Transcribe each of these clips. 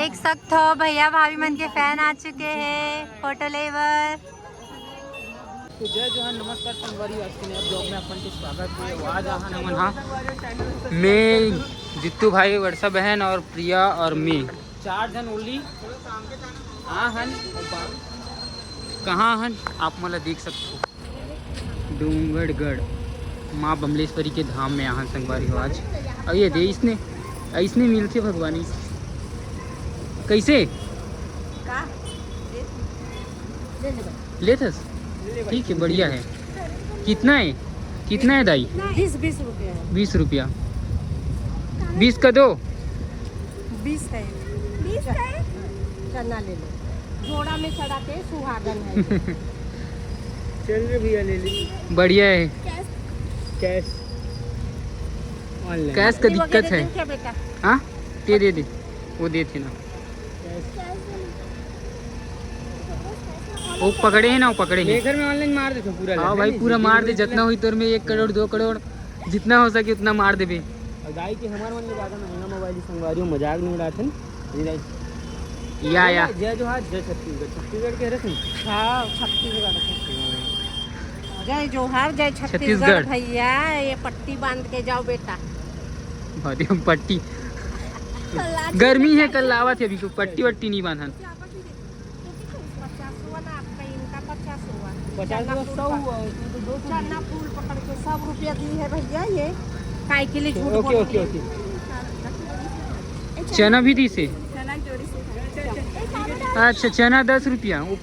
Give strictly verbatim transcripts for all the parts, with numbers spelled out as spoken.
देख सकत हो, भैया भाभी मन के फैन आ चुके हैं फोटो ले बर। तो जय जोहार, नमस्कार संगवारी, आज के नए ब्लॉग में अपन के स्वागत है। आज आहन हमन, हाँ, मैं, जित्तू भाई, वर्षा बहन और प्रिया और मैं, चार जन ओनली। हाँ हन, कहाँ हन आप मोला देख सकते हो। डोंगरगढ़ माँ बमलेश्वरी के धाम में आहन संगवारी हो आज। अब ये दे इसने, इसने मिलते भगवान इस कैसे का? लेथस? ठीक है, बढ़िया है। कितना है, कितना है दाई? बीस, बीस रुपया है। बीस रुपया। बीस का दो। बीस है। बीस का है। चना ले लो, जोड़ा में चढ़ा के सुहागन है। चल रे भैया, ले ले। बढ़िया है। कैश। ऑनलाइन। कैश का दिक्कत है। क्या बेटा? हाँ, ये दे दे, वो दे थे ना। वो पकड़े है ना, वो पकड़े है। घर में ऑनलाइन मार देते पूरा। हाँ भाई, पूरा मार दे, जितना हुई तोर में, एक करोड़, दो करोड़, जितना हो सके उतना मार देबे। और दाई के हमार मन में ज्यादा महंगा मोबाइल ही संगवारी हो, मजाक नहीं उड़ाते हैं। या, या। जय जोहार, जय छत्तीसगढ़। छत्तीसगढ़ के हरे सुन। हाँ, छत्तीसगढ़ के। जय जोहार, जय छत्तीसगढ़। छत्तीसगढ़। भैया, ये पट्टी बांध के जाओ बेटा। भारी हम पट्टी। गर्मी है, कल लावत है, अभी को पट्टी वट्टी नहीं बांधन। पचास हुआ ना आपका, इनका पचास हुआ। पचास हुआ, सौ हुआ, उसमें तो दो सौ चना फूल पकड़ के सौ रुपया दी है भैया। ये काय के लिए झूठ बोल रही है? चना भी दी से। चना जोड़ी से। अच्छा, चना दस रुपया, वो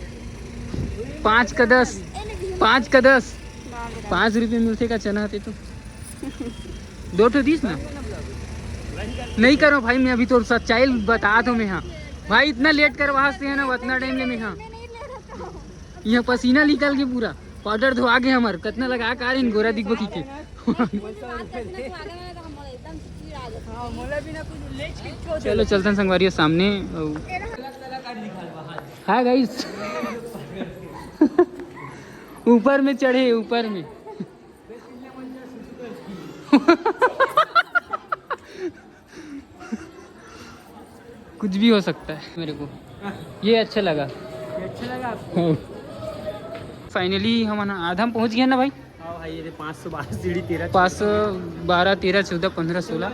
पाँच का दस, पाँच का दस, पाँच रुपये मिलते का चना आते तो। दो ठो दीस ना। नहीं करो भाई, मैं अभी तो सच्चाई बता दो मैं, हाँ भाई, इतना लेट करवा हंसते हैं ना, उतना टाइम ले मैं, हाँ। यहाँ पसीना निकल के पूरा पाउडर धोआ गए हमार, कितना लगा का इन गोरा दिखबो की के। चलो चलते हैं संगवारी सामने। हाय गाइस, ऊपर में चढ़े, ऊपर में। कुछ भी हो सकता है मेरे को। ये अच्छा लगा। ये अच्छा लगा आपको? हाँ। फाइनली हम आधा में पहुंच गए ना भाई। हाँ भाई, ये पाँच सौ बारह सीढ़ी, तेरह पाँच सौ बारह, तेरह, चौदह, पन्द्रह, सोलह।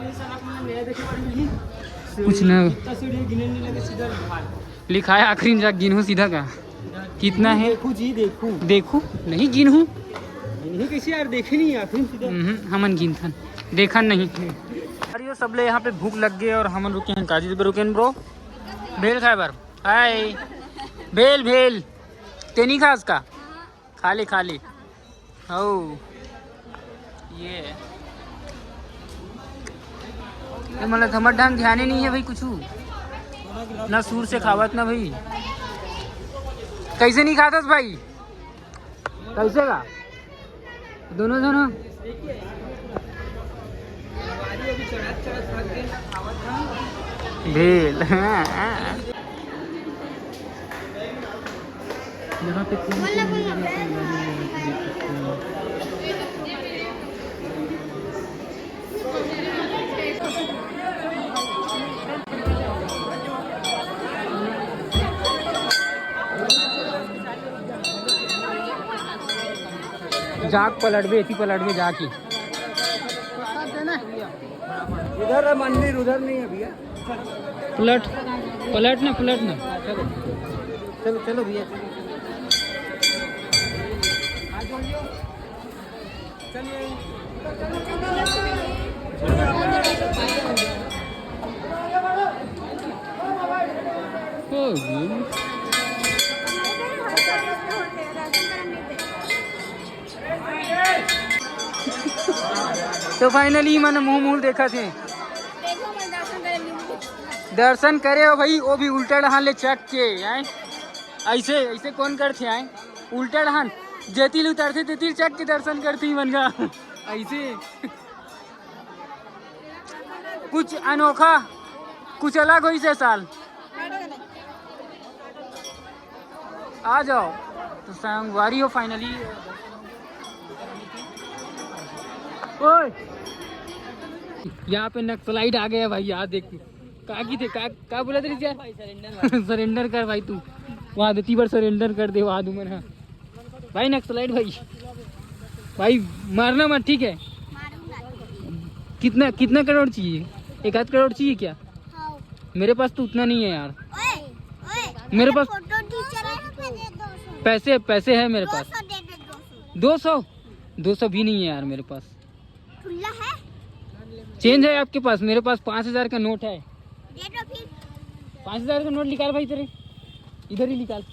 कुछ ना। कितना सीढ़ी है, गिने नहीं लगे, सीधा लिखा है आखिरी में जाके गिनहू सीधा का। कितना है? देखू जी, देखू। देखू? नहीं गिनहू। नहीं कैसे यार, देखे नहीं आखिरी में सीधा। हम्म, हमन गिनथन, देखन नहीं। अरे यो सबले यहाँ पे भूख लग गए और हमन रुके हैं काजी पे, रुके हैं ब्रो। भेल खाए बर। हाय। भेल, भेल। ते नहीं खास का? खा ले, खा ले। हो। ये। ये मतलब हमर ढंग ध्यान ही नहीं है भाई कुछ। ना सुर से खावत ना भाई। कैसे नहीं खातस भाई? कैसे का? दोनों, दोनों। भेल। यहाँ पे कौन कौन मिलेगा, अपन गाड़ी में देख सकते हैं। जाक पलटबे, एती पलटबे जाके। इधर है मंदिर, उधर नहीं है भैया। पलट, पलट ना, पलट ना। चलो, चलो भैया, चलो। तो फाइनली मन मुंह मुंह देखा थे। दर्शन करे हो भाई, वो भी उल्टा डहान ले चक के, हैं? ऐसे, ऐसे कौन करथे, हैं? उल्टा डहान, जेती ले उतरथे, तेती ले चक के दर्शन करथे ही मन का। ऐसे। कुछ अनोखा, कुछ अलग होइस ए साल। आ जाओ। तो संगवारी हो, फाइनली। ओए, यहाँ पे नक्सलाइट आ गया भाई, यहाँ देख। का की थे, का, का बोला थे यार? सरेंडर कर भाई तू, वहाँ देती बार सरेंडर कर दे वहाँ तुमन। हाँ भाई नक्सलाइट भाई, भाई मारना मत, ठीक है? कितना, कितना करोड़ चाहिए? एक आध करोड़ चाहिए क्या? मेरे पास तो उतना नहीं है यार। मेरे पास पैसे, पैसे है मेरे पास। दो सौ, दो सौ भी नहीं है यार मेरे पास। चेंज है आपके पास? मेरे पास पाँच हजार का नोट है। पाँच हजार का नोट निकाल भाई तेरे, इधर ही निकाल।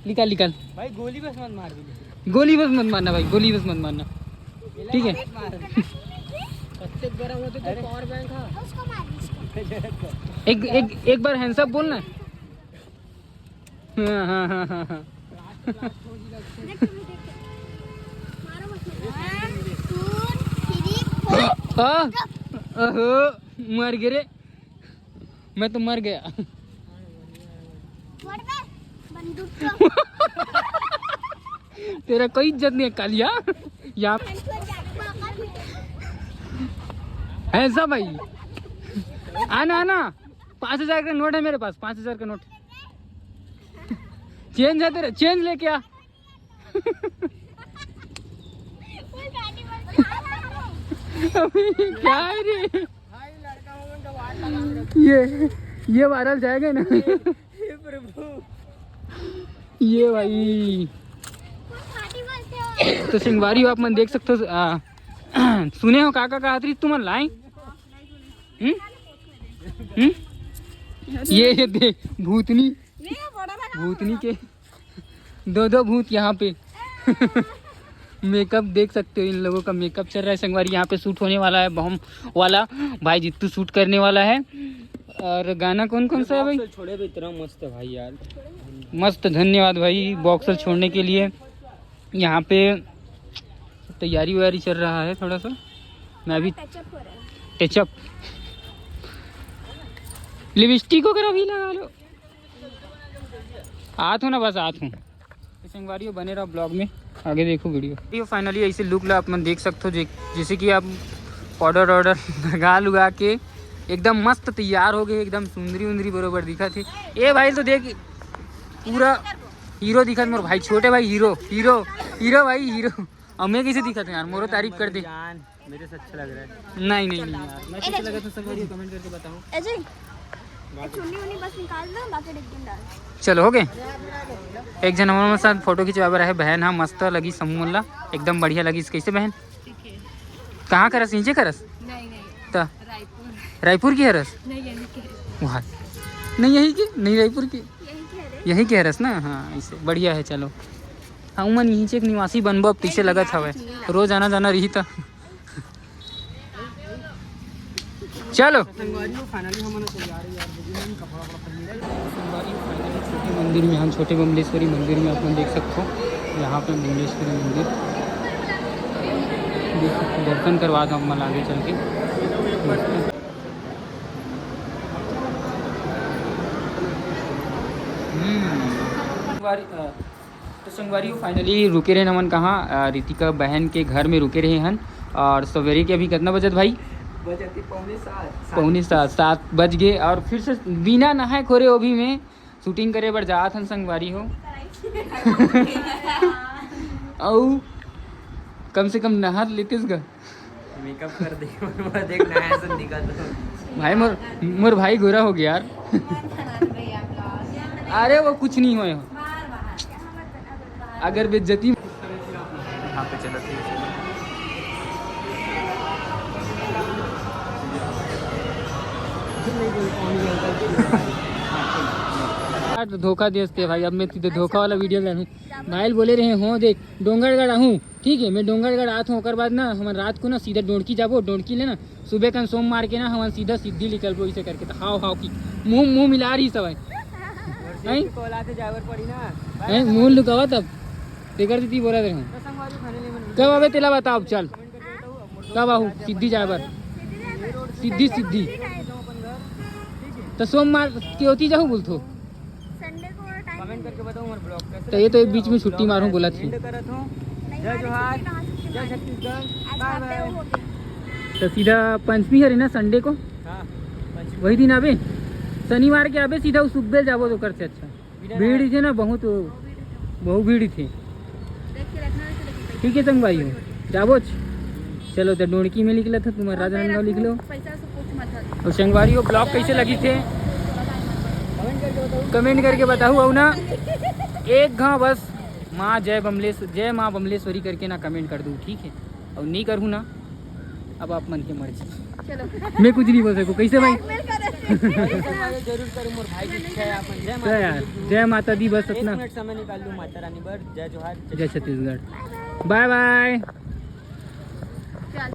निकाल, निकाल। भाई गोली बस मत मार दे। गोली बस मत मारना भाई, गोली बस मत मारना। ठीक है। सबसे गरम होते तो पावर बैंक है। एक, एक, एक बार हैंड्स अप बोलना। हाँ, हाँ, हाँ, हाँ, हाँ। हाँ, ओहो, मर गए रे। मैं तो मर गया। तेरा कोई इज्जत नहीं है कालिया। यहाँ ऐसा भाई, आना, आना। पाँच हजार का नोट है मेरे पास, पाँच हजार का नोट। चेंज है तेरा, चेंज लेके आ। अबे, क्या है रे? ये, ये वायरल जाएगा ना? ये भाई, तो संगवारी हो, आप मन देख सकते हो। आ, सुने हो काका का हाथ तुमन लाई? हम्म? हम्म? ये, ये दे, भूतनी, भूतनी के दो दो भूत यहाँ पे। मेकअप देख सकते हो, इन लोगों का मेकअप चल रहा है संगवारी। यहाँ पे शूट होने वाला है बम वाला, भाई जित्तू शूट करने वाला है। और गाना कौन कौन सा है भाई? बॉक्सर छोड़े भी इतना मस्त है भाई यार। मस्त, धन्यवाद भाई बॉक्सर छोड़ने के लिए। यहाँ पे तैयारी वैयारी चल रहा है थोड़ा सा। मैं अभी टचअप हो रहा है। टचअप, लिपस्टिक वगैरह भी लगा लो। आत हूँ ना, बस आत हूँ। तो संगवारी हो, बने रहो ब्लॉग में, आगे देखो वीडियो। ये फाइनली ऐसे लुक ला आप मन देख सकते हो, जे-, जैसे कि आप पाउडर वाउडर लगा लुगा के एकदम मस्त तैयार हो गए, एकदम सुंदरी उंदरी बरोबर दिखा थे। ए भाई तो देख, पूरा हीरो दिखा मोर भाई, छोटे भाई हीरो, हीरो, हीरो भाई हीरो। अब मैं कैसे दिखा थे यार, मोरो तारीफ कर दे। मेरे से अच्छा लग रहा है। नहीं, नहीं, नहीं यार, मैं कैसे लगा था संगवारी, कमेंट करके बताओ। अजय, ये चुन्नी उन्नी बस निकाल दो, बाकी डिग्गी में डाल। चलो, हो गए। एक जन हमारे साथ फोटो खिंचवाबर है बहन, हाँ मस्त लगी समूह ला, एकदम बढ़िया लगी। कैसे बहन? ठीक है। कहाँ करस, नीचे करस? नहीं, नहीं। तो रायपुर। रायपुर की हरस? नहीं, यहीं के। वहाँ नहीं, यहीं की नहीं, रायपुर की। यहीं के हरे। यहीं के हरस ना? हाँ, ऐसे बढ़िया है। चलो, हम मन नीचे के निवासी बनबो, अब पीछे लगत हवे, रोज आना जाना रही था। चलो। संगवारी हो, finally हमन चल जा रहे यार, बुजुर्ग मन कपड़ा वपड़ा पहन के। संगवारी हो, finally छोटे मंदिर में, हम छोटे बमलेश्वरी मंदिर में अपन देख सकते हो, यहाँ पे बमलेश्वरी मंदिर देख सकते हो, दर्शन करवा दो हम आगे चल के। हम्म। संगवारी, अ, तो संगवारी हो, finally रुके रहे हमन कहाँ? अ, रितिका बहन के घर में रुके रहे हन। और सवेरे के अभी कितना बजत भाई? बजत ही पौने सात। पौने सात, सात बज गए। और फिर से बिना नहाए खोरे वो भी में शूटिंग करे बर जात हन संगवारी हो। अउ कम से कम नहा लेतेस गा। मेकअप कर दे, वो देख नया से निकल तो। भाई मोर, मोर भाई गोरा हो गया यार। अरे वो कुछ नहीं होए। अगर बेइज्जती यहाँ पे चलत हे। यार, तो धोखा देस ते भाई, अब मैं तुझे धोखा वाला वीडियो लानू। भाई बोले रहे हो, देख, डोंगरगढ़ आहूँ, ठीक है, मैं डोंगरगढ़ आत हूँ, ओकर बाद ना हमन रात को ना सीधा डोंडकी जाबो, डोंडकी ले ना सुबह कन सोमवार के ना हमन सीधा सिद्धि निकलबो, इसे करके तो हाव हाव की मुंह, मुंह मिला रही सब है। हैं? हैं? मुंह लुकावा तब। तेकर दीदी बोला रहे हूँ। कब आवे तेला बताओ, चल। कब आहू? सिद्धि जाए बर। सिद्धि, सिद्धि। तो सोमवार के होती जाहू बोलथो। संडे को टाइम कमेंट करके बताओ हमारे ब्लॉग कैसे तो ये तो ये बीच में छुट्टी मारूं बोला थी। एंड करत हूँ। जय जोहार, जय छत्तीसगढ़, बाय बाय। तो सीधा पंचमी हरे ना संडे को? हाँ, पंचमी। वही दिन आबे? शनिवार के आबे सीधा उ सुखबेल जाबो तो ओकर से अच्छा। भीड़ ही थे ना बहुत, बहुत भीड़ ही थे। ठीक है संगवारी हो, जाबोच। चलो तो डोंडकी में निकला था तुम्हारा राजनांदगांव लिख लो। और संगवारी हो, ब्लॉग कैसे लगी थे कमेंट करके बताओ। और ना एक घा बस माँ जय बमलेश, जय माँ बमलेश्वरी करके ना कमेंट कर दू, ठीक है? और नहीं करूँ ना, अब आप मन के मर्जी। चलो। मैं कुछ नहीं बोल सकूँ। कैसे भाई? जरूर करूँ मोर भाई की इच्छा है। आप मन जय तो माता यार, दी। जय माता दी, बस एक इतना। मिनट समय निकाल लूँ माता रानी बर। जय जोहार, जय छत्तीसगढ़। बाय बाय।